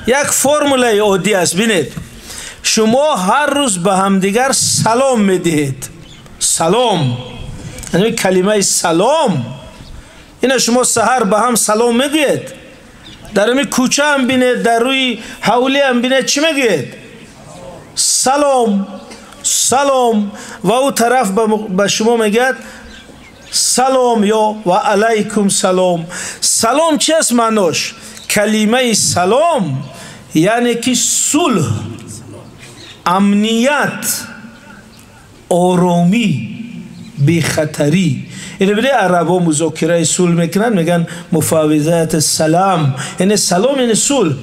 як формулаи оддӣ аст. Бинед, шумо ҳар рӯз ба ҳамдигар салом медиҳед. Салом, яъне калимаи салом, ина шумо саҳар ба ҳам салом мегӯед, дар ҳамин кӯча ҳам бинед, дар рӯи ҳавлӣ ҳам бинед, чӣ мегӯед? Салом, салом. Ва ӯ тараф ба шумо мегӯяд салом ё ва алайкум салом. Салом чи аст маънош? Калимаи салом яъне ки сулҳ, амният, оромӣ, бехатарӣ. Ина бинед, арабо музокираи сулҳ мекунанд, мегӯянд муфаввизати салам, яъне салом яъне сулҳ,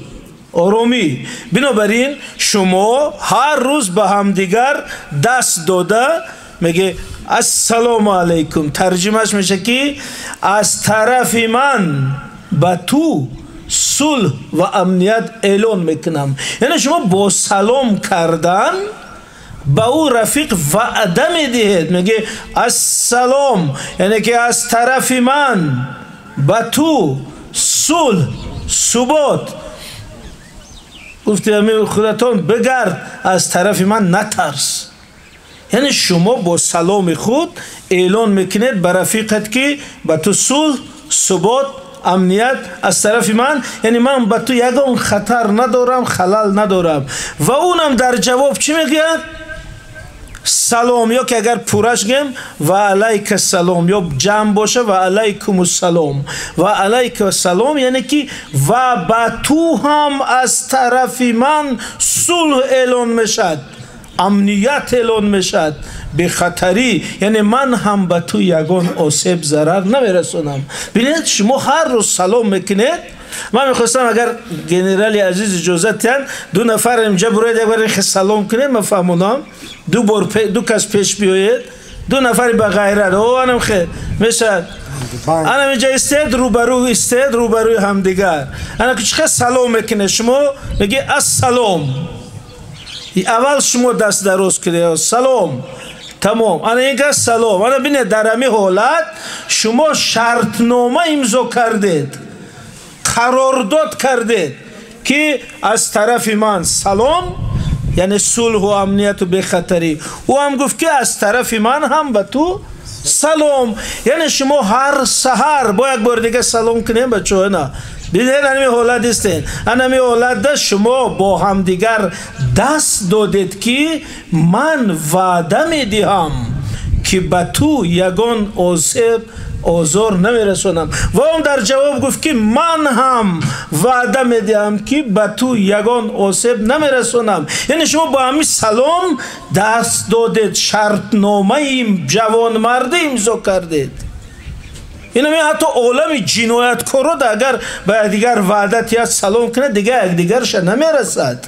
оромӣ. Бинобар ин шумо ҳар рӯз ба ҳамдигар даст дода мегӯед ассалому алайкум. Тарҷимааш меша ки аз тарафи ман ба ту сулҳ ва амният эълон мекунам. Яъне шумо бо салом кардан ба ӯ рафиқ ваъда медиҳед, мегӯед ассалом, яъне ки аз тарафи ман ба ту сулҳ, субот. Гуфти худатон бигард, аз тарафи ман натарс. Яъне шумо бо саломи худ эълон мекунед ба рафиқат ки ба ту сулҳ, субот, амният аз тарафи ман, яъне ман ба ту ягон хатар надорам, халал надорам. Ва унам дар ҷавоб чӣ мегӯяд? Салом, ё ки агар пураш гӯем ва алайка салом, ё ҷамъ боша ва алайкум салом. Ва алайка салом яъне ки ва ба ту ҳам аз тарафи ман сулҳ эълон мешавад, амният эълон мешавад, бехатарӣ, яъне ман ҳам ба ту ягон осеб, зарар намерасонам. Бинед, шумо ҳар рӯз салом мекунед. Ман мехостам агар генерали азиз иҷозат диҳанд, ду нафар инҷа бироед, як бор салом кунед, ман фаҳмонам. Ду бор ду кас пеш биёед, ду нафари ба ғайрат. О, анам хел мешавад. Анам инҷа истед, рӯбарӯ истед, рӯбарӯи ҳамдигар. Ана ки чӣ хел салом мекунед? Шумо мегӯед ассалом. Аввал шумо даст дароз кунед, салом, тамом. Ана ин кас салом. Ана бинед, дар ҳамин ҳолат шумо шартнома имзо кардед, қарордод кардед ки аз тарафи ман салом, яъне сулҳу амнияту бехатарӣ. Ӯ ҳам гуфт ки аз тарафи ман ҳам ба ту салом. Яъне шумо ҳар саҳар бо як бори дига салом кунем, бачаҳо. На, бинед, ҳамин ҳолат истед. Ҳамин ҳолатда шумо бо ҳамдигар даст додед ки ман ваъда медиҳам ки ба ту ягон осеб, озор намерасонам. Ва он дар ҷавоб гуфт ки ман ҳам ваъда медиҳам ки ба ту ягон осеб намерасонам. Яъне шумо бо ҳамин салом даст додед, шартномаи ҷавонмардӣ имзо кардед. Ин ҳатто олами ҷинояткоро агар ба якдигар ваъда диҳад, салом кунад, дигар якдигарша намерасад.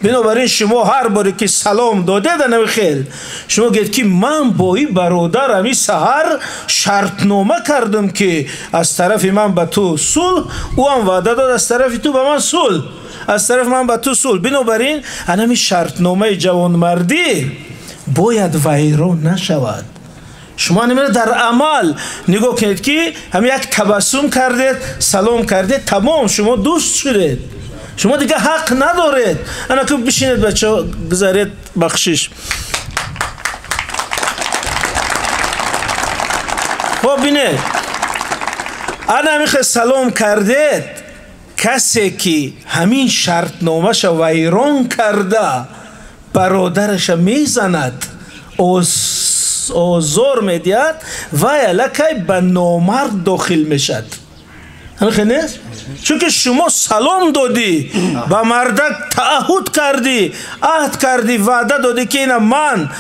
Бинобар ин шумо ҳар боре ки салом додед, анами хел шумо гӯед ки ман бо ин бародар ҳамин саҳар шартнома кардам ки аз тарафи ман ба ту сулҳ, ӯ ҳам ваъда дод аз тарафи ту ба ман сулҳ, аз тарафи ман ба ту сулҳ. Бинобар ин анами шартномаи ҷавонмардӣ бояд вайрон нашавад. Шумо ҳаминро дар амал нигоҳ кунед ки ҳамин як табассум кардед, салом кардед, тамом, шумо дӯст шудед. Шумо дига ҳақ надоред. Ана ки бишинед, бачаҳо, гузаред, бахшиш. Хоб, бинед, ана ҳамин хел салом кардед, касе ки ҳамин шартномаша вайрон карда бародараша мезанад, озор медиҳад, вай аллакай ба номард дохил мешавад. Ҳамин хел нест? Чунки шумо салом додӣ, ба мардак таъаҳуд кардӣ, аҳд кардӣ, ваъда додӣ ки ина ман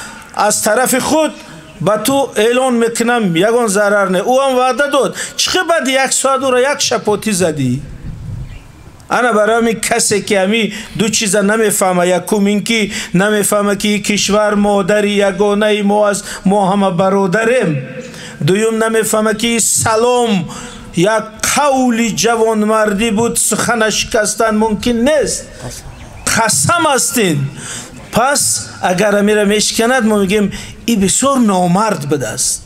аз тарафи худ ба ту эълон мекунам, ягон зарар не. Ӯ ҳам ваъда дод. Чӣ хел баъди як соат ӯро як шапотӣ задӣ? Ана барои ҳамин касе ки ҳамин ду чиза намефаҳма, якум ин ки намефаҳма ки ин кишвар модари ягонаи мо аст, мо ҳама бародарем. Дуюм намефаҳма ки салом як қавли ҷавонмардӣ буд, сухана шикастан мумкин нест, қасам ҳастин. Пас агар амира мешиканад, мо мегӯем ин бисёр номард будааст.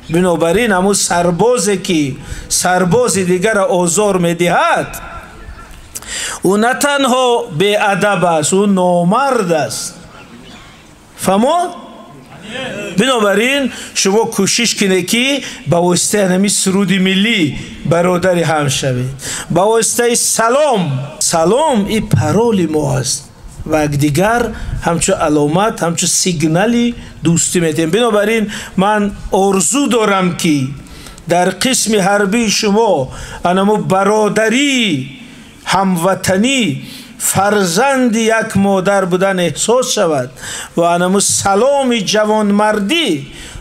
Бинобар ин ҳамун сарбозе ки сарбози дигарро озор медиҳад, Ӯ на танҳо беадаб аст, ӯ номард аст. Фаҳмо? Бинобар ин шумо кӯшиш кунед, ки ба воситаи ҳамин суруди миллӣ бародари ҳам шавед, ба воситаи салом. Салом и пароли мо аст ва якдигар ҳамчун аломат, ҳамчун сигнали дӯстӣ медиҳем. Бинобар ин ман орзу дорам, ки дар қисми ҳарбии шумо анамо бародарӣ, ҳамватанӣ, фарзанди як модар будан эҳсос шавад ва анамо саломи ҷавонмардӣ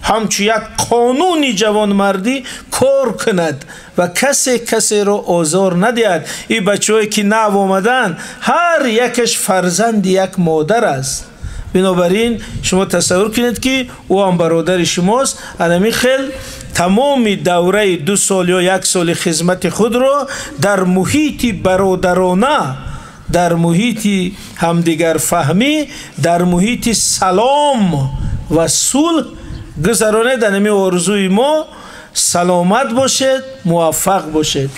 ҳамчун як қонуни ҷавонмардӣ кор кунад ва касе касеро озор надиҳад. Ин бачаҳое ки нав омаданд, ҳар якаш фарзанди як модар аст. Бинобар ин шумо тасаввур кунед, ки ӯ ҳам бародари шумост. Анами хел тамоми давраи 2 сол ё 1 соли хизмати худро дар муҳити бародарона, дар муҳити ҳамдигарфаҳмӣ, дар муҳити салом ва сулҳ гузаронед. Анами орзуи мо. Саломат бошед, муваффақ бошед.